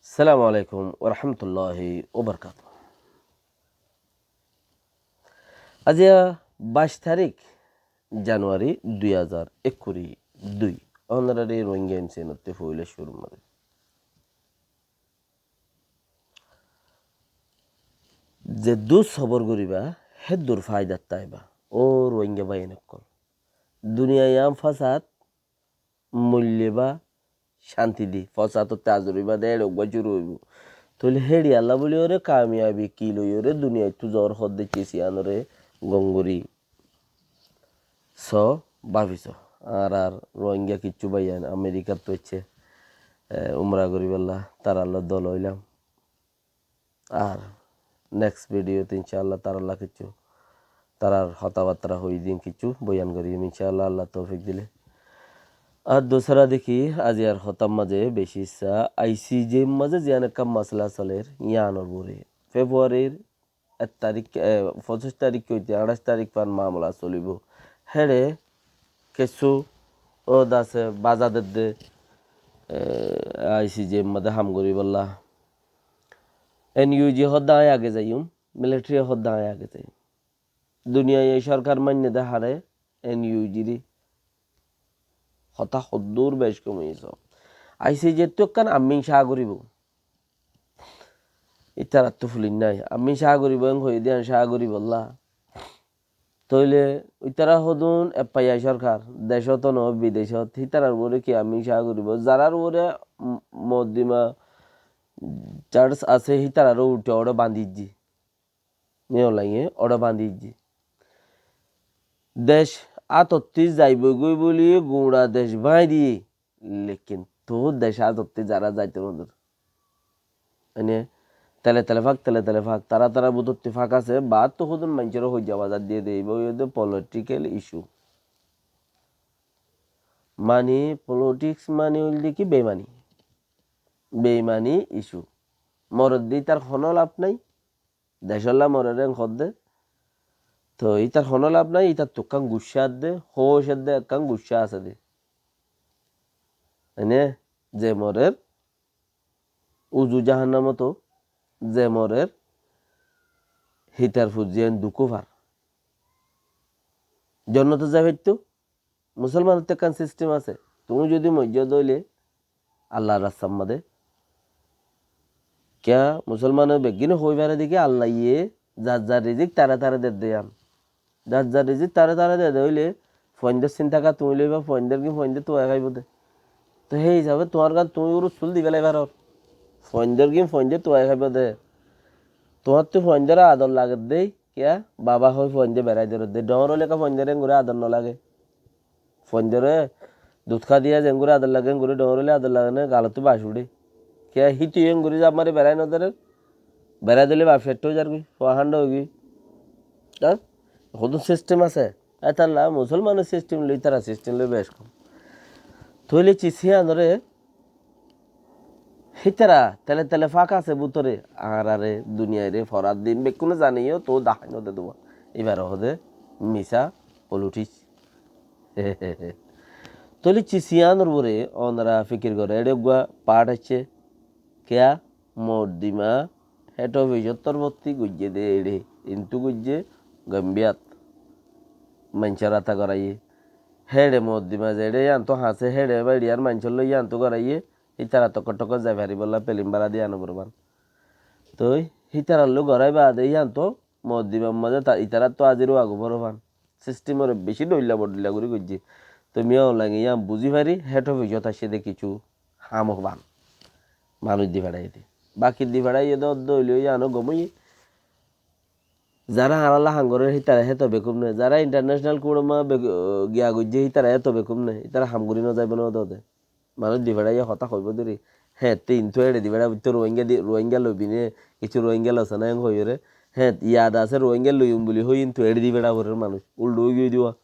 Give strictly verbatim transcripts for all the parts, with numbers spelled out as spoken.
Assalamu alaikum warahmatulláhi wabarakátuhu. Aijja báic tarík januwari dui házar ekkuri dui. Ónorare Rohingya M C N ottú foila cúrur mazé. Zeddúr sobor goríba, héddúr faidat táiba. Ó Rohingya báiyain ókkol. Duniyai yián fosad, moille ba cánti di, fosad ottú azur óiba de, éçe uggúa cúru óibo. Tóile héçe Allah bóli óre kamiyabi ki loi óre duniyaittú zor hoó de cis yiánoré gom gorí. Só, báfi só. Añárar Rohingya kiccú báiyain Amerikattú aiccé, e, umra goríbolla, tarallá dol óilam. Ar next video t incáallah tarallá kiccú, tarar hotábattára hoiyí din kiccú boyan goijjum incáallah, Allah toufik dile. Ar dusára dekí, aijjar hotár mazé beci issá I C J r mazé ziyán ekkán masala solér, yiánor uore. Februarir ek tarík, e, foñsíc tarík óite añçáic tarík fán mamela solibo. Héçe kessú ó dase baza dedde, e, I C J r mazé ham goríbolla. N U G hoó de aññí age zaiyum, military hoó de aññí age zaiyum. Duniyai sorkar mainné de hare N U G re. Hotá hoddúr bec kom óiye só. I C J r ttú ekkán ammin cáa goríbo. Ítarattú fulic nái. Ammin cáa goríbo, en hoiyé de yián cáa goríbolla. Tóile ítara hodún F I I sorkar, decót no, bidecót, hítarar uore ki ammin cáa goríbo? Zarár uore m-, moddima charge asé, hítararé ulta óre bandí diyé. Miyolaiye óre bandí diyé. Dec átottí zaiboi goi bóli gura dec báñgi diyé. Lekin toóu dec átottí zará zaito no der. Ene tele tele fak, tele tele fak, tará tará bútottí fak asé, baáttu hodún maincóre hoijja bazar diyé de, ibá óiye de political issue. Mani, politics mani óilde ki beimani. Beimani issue. Moredde ítar honó laf nái. Decólla morer en hoódde. Toi ítar honó laf nái, ítattú ekkán guccá adde, hóuc edde ekkán guccá asé de. Ene, ze morer, uzu jahannamot, ze morer, hítar fuzzí en duk far. Jonnotot zai faittó, Musolmanottú ekkán system asé. Tuñí zodi moijjó de óile Allar rastar mazé. Kiyá Musolmane beggúne hoi fare de ki Allaye zar zar rizik tare tare der de yián. Zar zar rizik tare tare der de óile fuaindór sinta ka tuñí loiba, fuaindór gín fuaindór tuai háibo de. Toi hé hísabe tuáñr gán tuñí urus sul di félai faror. Fuaindór gín fuaindór tuai háibo de. Tuáñttú fuaindóre ador lager de. Kiyá? Baba hoi fuainde berai dóre de. Dhoóñr óile ká fuaindóre engori ador no lage. Fuaindóre dut há diya ze engori ador lage, engori dhoóñr óile ador lage né, galottú bac uçé. Kiyá? Hítu engori zaf mari berai no dórer. Berai dóile baf ceththa ói zargoi, fua hándha óigoi. Há? Hodún system asé. Étalla Musolmanor system loi, ítara system loi bec kom. Tóile cis yiánoré hítara tele tele fak asé bútore, añárare, duniyaire, forar din, bekkúne zane yó, toóu dahái no de duwa. Ibáre hoó de misá politics. Tóile cis yiánor uore onora fikir goré, éçe uggúa part aiccé. Kiyá? Moddima head office or torfottí goijjé de éçe, intú goijjé Gambiyat. Maincór ata goráiye. Héçe moddima zeçé yiántu hañsé, héçe báiçiyar maincór loi yiántu goráiye, hítara tokkót tokkót zai faribólla pelin bára de yián uore fán. Toi hítarar loi gorái baade yiántu moddimar mazé ta-, itaráttu azir ówa goi fore fán. Sistimoré bicí dhoilla bodhoilla gorí goijjé. Toi Miya Ulangi yián buzí fari, head office ot aiccé de kissú ham fán. Manúic di feçáiye de. Baki di feçáiye de ódde óile yiáno gom óiye. Zará añárálla ham gorér hítara héto bekkún né. Zará international court ot ma bek-, giya goijjé hítara héto bekkún né. Ítara ham gorí no zaibo né ódde ódde. Manúic di feçáiye hotá hoibó deri. Héñtte intú éçe di feçá, buittó Ruáingga di, Ruáingga loibi né, kissú Ruáingga losé né, héen hoiyóre. Héñt yad asé Ruáingga loiyum buli hoi, intú éçe di feçá forer manúic. Uldha ói giyói de.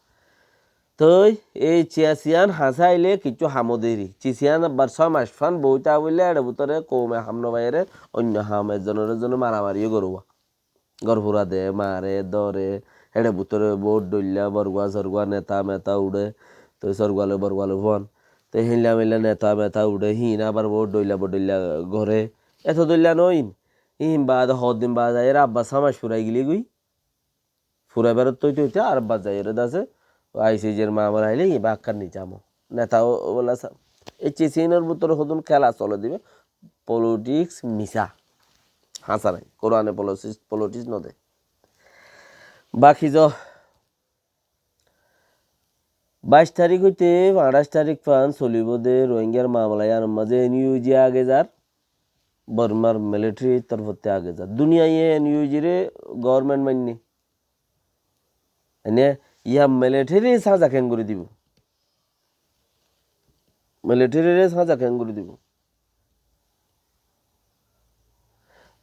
Toi ei cis yián hañsé aile kissú ham deri. Cis yián abbar só mac fán boói táa foille éçe bútore koume ham no faiyóre, oinno ham ezzonor ezzone maramari yó gorówa. Gór fura de, mare, dóre, héçe bútore bout dhoilla, borgua sorgua, neta meta uçé, toi sorgua loi borgua loi fúan. Toi héilla meilla neta meta uçé, híin abar bout dhoilla bodhoilla goré, Eto dóilla noó ín. Ín baade hoddin baade zaiyóre abbar sámac furai gilé goi. Furai berot óite óite ar abbar zaiyóre dase, ICJ r mamala aile íba ekkán nizam. Neta o-, obolla sa-, ei cis ínor bútore hodún kéla sole dibe, politics misá. Háñsa nai. Kurane politics, politics no de. Baki zo, baic tarík óite añçáic tarík fán solibo de Rohingyar mamala, iánor mazé NUG age zar, Bormar military torfottú age zar. Duniyaiye NUG re government mainné. Ene, iyan military re sáñza keén gorí dibo? Military re sáñza keén gorí dibo?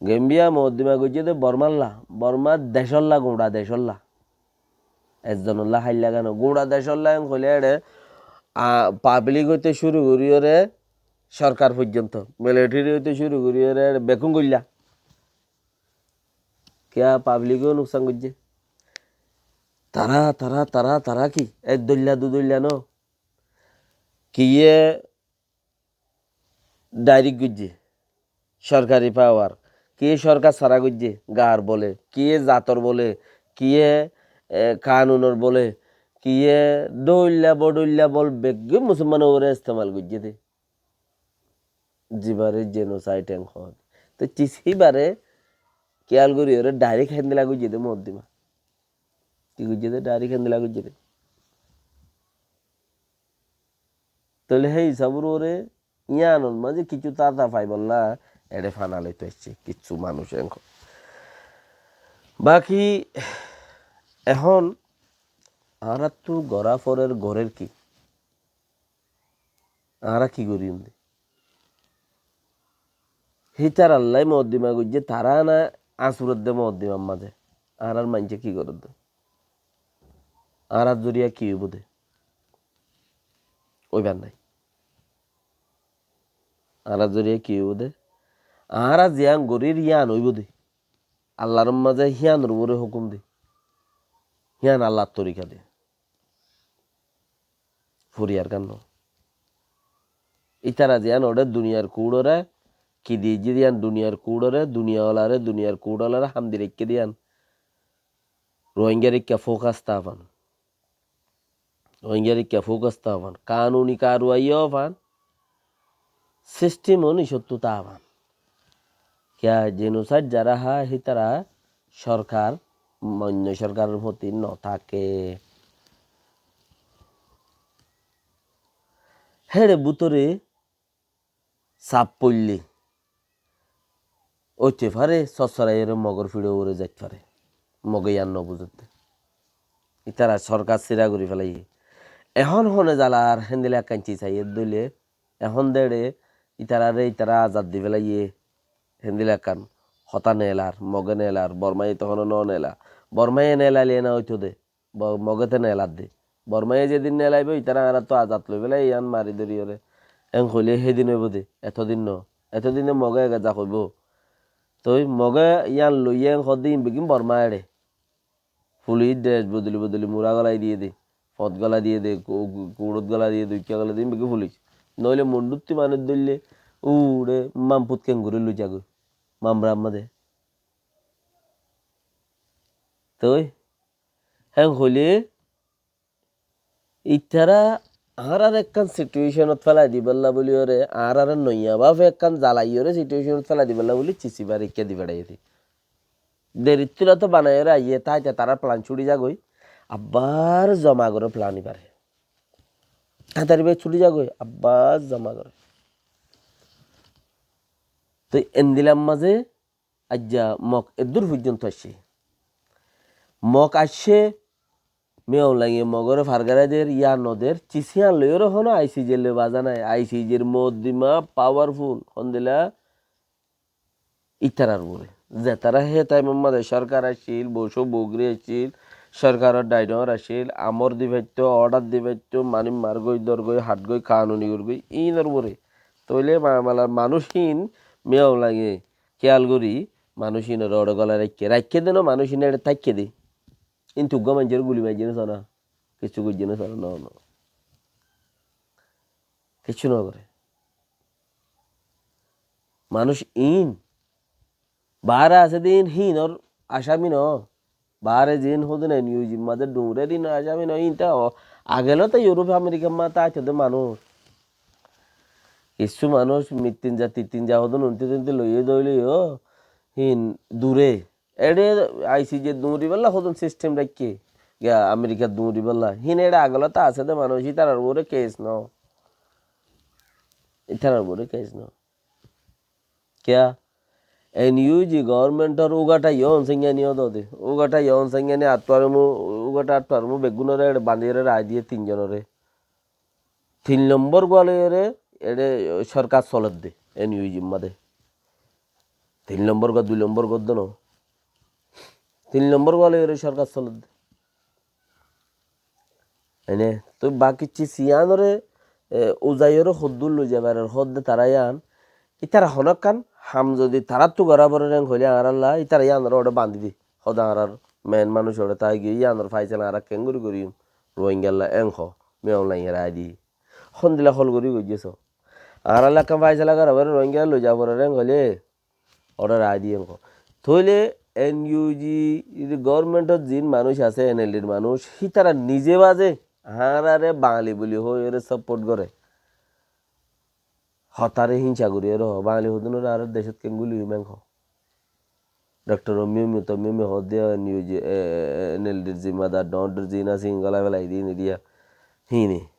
Gambia moddima goijjé de Bormalla, Bormar decólla, guñça decólla. Ekzonolla háilla gán, guñça decólla en hoilé eçé, a, public óite cúru goríyore sorkar foijjonto, military óite cúru goríyore eçé bekkún goilla. Kiyá public ó nuksan goijjé? Tará, tará, tará, tará ki? Ek dóilla, du dóilla no. Kiyé direct goijjé? Sorkari power. Kiyé sorkar sára goijjé? Gar bole. Kiyé zator bole? Kiyé, e, kanunor bole? Kiyé dóilla bodóilla bol beggún musolmanor uore estemal goijjé de. Zibare genocide en hoó. Te cis híbare kiyal goríyore direct héndilla goijjé de moddima. Ki goijjé de? Direct héndilla goijjé de. Tóile hé hísabor uore iánor mazé kissú tata faibolla eçé fana loito aiccé kissú manúic en hoó. Baki ehón añárattú gorá forer, gorer ki? Añára ki gorí ende? Hítarallái moddima goijjé, tará na asur edde moddimar mazé. Añárar maincé ki goredde? Añárar zoriya ki óibo de? Óibar nái. Añárar zoriya ki óibo de? Añára ziyán gorír yían óibo de. Allar mazé híanor uore hókum de. Hían Allar torika de. Furiyar gán no. Ítara ziyán óre duniyar kuçore ki diyé de yían, duniyar kuçore, duniyaolare, duniyar kuçolare ham di raikké de yían. Rohingyar ikká focus táfan. Rohingyar ikká focus táfan. Kanuni karwai ó fan. System ó nicóttu táfan. Kiyá genocide zará há hítara sorkar, mainno sorkaror foti no táke. Héçe bútore saf foille óite fare, sossoraiyóre Mogor fiçor uore zait fare. Moge yían no buzedde. Ítara sorkar sira gorí felaiyé. Ehón hone zalar héndilla ekkán cis aiyé de óile, ehón de eçé ítarare ítara azad di felaiyé. Héndilla ekkán hotá neelar, Moge neelar, Bormaye tohóno no neela. Bormaye neelaile ena óito de. Bo-, Moge te neeladde. Bormaye zedin neelaibo, ítara añárattú azad loi félaiye, yían mari dóriyore. En hoilé hédin óibo de, etodin no. Etodin de Moge ege za hoibo. Toi Moge yían loiye en hoódde ín beggín Borma eçé. Fulic dec bodoli bodoli mura golai diyé de, fot golai diyé de, ku-, ku-, kuçot golai diyé de, uikká golai diyé de, ín beggín fulic. Noóile Monduttú manúic dóille, uçe Mamput kengori loi zagói. Mamra amma de. Toi, hén hoilé, ítara añárar ekkán situation ot félai dibálla buli óre, añárar noiya báfe ekkán zalaiyóre situation ot félai dibálla buli cisibar ikká di feçaiyé de. Derittúla to banaiyóre aiyé, táite tarár plan cúçi zagói, abbár zoma goré plan ibáre. Tañtari bái cúçi zagói, abbár zoma goré. Toi endilar mazé aijja Mok eddúr foijjonto aiccé. Mok aiccé, Min Aung Hlaing e Mogore fargarai der, yían no der, cis yían loiyóre hono I C J loi baza nai, I C J r moddima powerful, hondila ítarar uore. Zetará hé taimor mazé sorkar accíl, Bosó Bogri accíl, sorkaror daidor accíl, amor di faitto, order di faitto, mani margói, dorgói, hatgói, kanuni gorgói, íinor uore. Tóile ma-, mala manúic íin Min Aung Hlaing e kiyal gorí, manúic íinore ore golai raikké, raikké de no, manúic íin ere táikke de. Kintu uggwá maincóre guli maijjé né sára, kessú goijjé né sára, no, no. Kessú no goré. Manúic iín baáre asé de iín híinor acámi noó. Baáre ziín hodún en iu ji mazé dhuñrer híinor acámi noó. Iín te o-, age lóta Iuróp Amerikar mazé táito de manúic. Kissú manúic mittinza tittinza hodún unti tunti loiyé dóile yó híin dure. Eçé aisé ze duñribálla hodún sistem raikké. Giya Amerikar duñribálla. Híin eçé age lóta asé de manúic, ítarar uore kes noó. Ítarar uore kes noó. Kiyá? En iu ji gobornmentor ugathá yó onsaingáni ódode. Ugathá yó onsaingáni attuarumú, ugathá attuarumú beggúnoré eçé bandiyóre raái diyé tinzonoré. Tin lombor gua loiyóre eçé sorkar soledde, en iu ji mazé. Tin lombor gua, dui lombor gua de noó. Tin lombor gua loiyóre sorkar soledde. Ene, toi baki ciz iánoré, e, uzaiyóre hoddúr loizai farer, hodde tará ián. Ítara honókkan ham zodi taráttu gorá forer en hoilé añárálla, ítara iánoré oçé bandí di. Hode añárár men manúic oçé tái giyé, iánor faisala añára keéngori goríyum? Ruáingalla en hoó, Min Aung Hlaing e raái diyé. Hondila hol gorí goijjé só. Añárálla ekkán faisala gorá forer, Ruáingalla loizai forer en hoilé, oçé raái diyé en hoó. Tóile en iu ji gobornmentot ziín manúic asé, en el dir manúic, hítara nize bazé añáráre Bangali buli hoiyóre saport goré. Hotáre hínsa goríyóre hoó, Bangali hodúnoré añárar decót keéngori loiyum en hoó. Doktor Ommi Ommi, Tommi Ommi hoó de en iu ji, e, e, e, en el dir zimmadar, dhoóñr dhoóñr ziín asé, híin gólai félai diyé, híin e.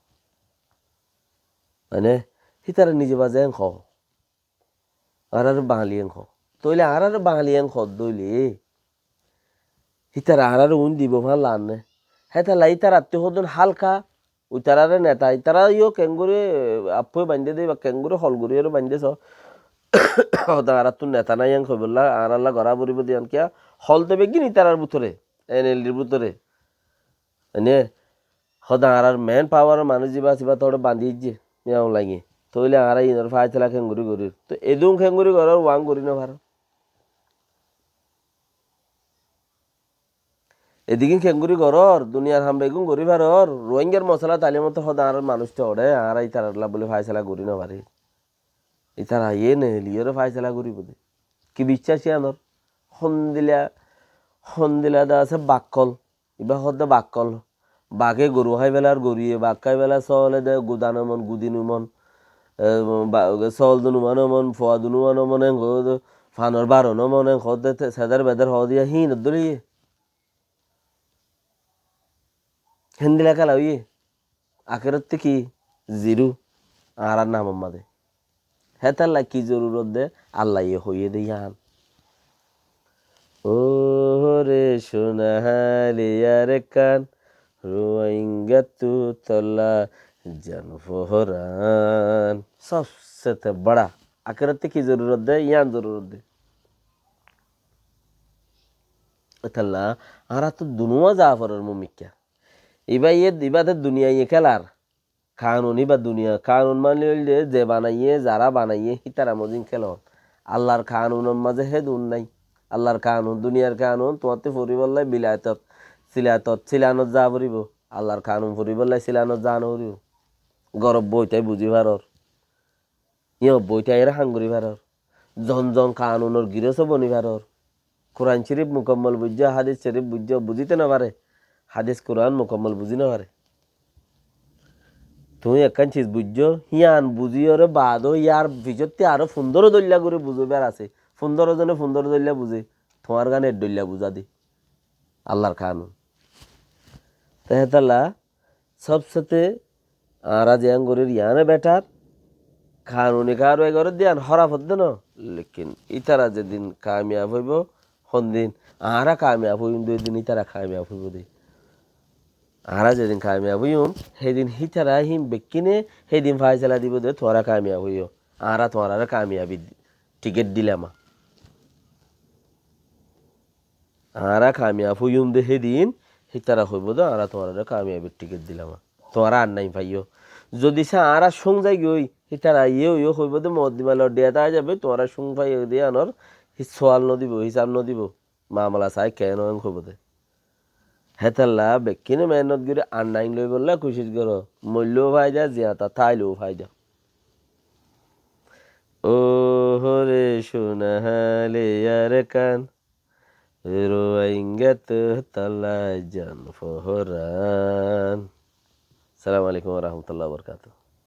Mane, hítara nize bazé en hoó. Añáráre Bangali en hoó. Tóile añáráre Bangali en hoó dóile, hítara añáráre uin dibo fán laanne. Hétalla ítarattú hodún hálka, itaráre neta, itará yó keéngori, e, affói baindé de, ba keéngori hol goríyóre baindé só. Hode añáráttun neta nái en hoibolla, añárálla gorá foribó de ián kiyá? Hol de beggín itarár bútore, en el dir bútore. Ene, hode añárár men pawaror manúic zibá asé ibá toóre bandí aijjé, Min Aung Hlaing e. Tóile añára iínor faisala keéngori gorír? Toi edún keéngori gorór, uán gorí nofarór. Edigín keéngori gorór, duniyar ham beggún gorí farór, Ruáingar mosola taile moto hode añárár manúic toóre, añára ítarallá buli faisala gorí nofarír. Ítara aiyé neeliyóre faisala goríbo de. Ki biccác iánor? Hondila, hondila de asé bakkol. Ibá hoódde bakkol. Bage goru hái felar, goruye bak hái felar, sóole de gudan omon, gudin omon, e, ba-, sóol dun uman omon, fua dun uman omon, en hoódde fanor baron omon, en hoódde te-, seder beder hoódde híin dóliye. Héndila kéla óiye. Akérotte ki? Ziru. Añárar namor mazé. Hétalla ki zorurot de? Allaye hoiyé de yían. Óre cúna háliyar ekkán, Ruáingattu tolla jan foran. Sobse te bora. Akérotte ki zorurot de? Yían zorurot de. Hétalla añára to dunuwa za forer mumikká. Ibá yé, ibá te duniyaiye kélar. Kanun ibá duniya, kanun mani óilde ze banaiyé, zará banaiyé, hítara mozin kéla. Allar kanunor mazé hédun nái. Allar kanun, duniyar kanun, tuáñtte foribálla bilatot, silatot, silanot za foribó. Allar kanun foribálla silanot za noforibó. Górot boói tái buzí faror. Yó boói tái ere ham gorí faror. Zon zon kanunor giroso boni faror. Kuran Córif mukammal buijjó, Hádis Córif buijjó, buzíte nofare. Hádis Kuran mukammal buzí nofare. Tuñí ekkán ciz buijjó, híyan buzíyore baade yar ficotte aró fundóro dóilla gorí buzíbar asé. Fundóro zone fundóro dóilla buzé. Tuáñr gán ek dóilla buzá de. Allar kanun. Te hétalla Sobsete añára ziyán gorír yiáne betar, kanuni karwai gorér de yián hóraf ódde no, lekin ítara zedin kamiyab óibo, hondin añára kamiyab óiyum de, óidin ítara kamiyab óibo de. Añára zedin kamiyab óiyum, hédin hítara hín bekkíne hédin faisala dibo de, tuáñra kamiyab óiyo, añára tuáñrare kamiyabir tikét dilam. Añára kamiyab óiyum de hédin, hítara hoibo de, añára tuáñrare kamiyabir tikét dilam. Tuáñra ar nain faiyó. Zodi sa añára cúng zaigói, hítara aiyé óiyo hoibo de, moddima loddiya tái zaibo, tuáñra cúng faiyó de, anor hí sual nodibo, hísab nodibo. Mamala sai keén óen hoibo de. Hétalla bekkíne mehénnot gorí ar nain loibolla kucíc goró. Moilleyó faida, ziyata táileyo faida. Óhore cúna háliyar kan, Ruáingga tu tala jan fohoran. Assalamu alaikum warahmatullahi wabarakatuh.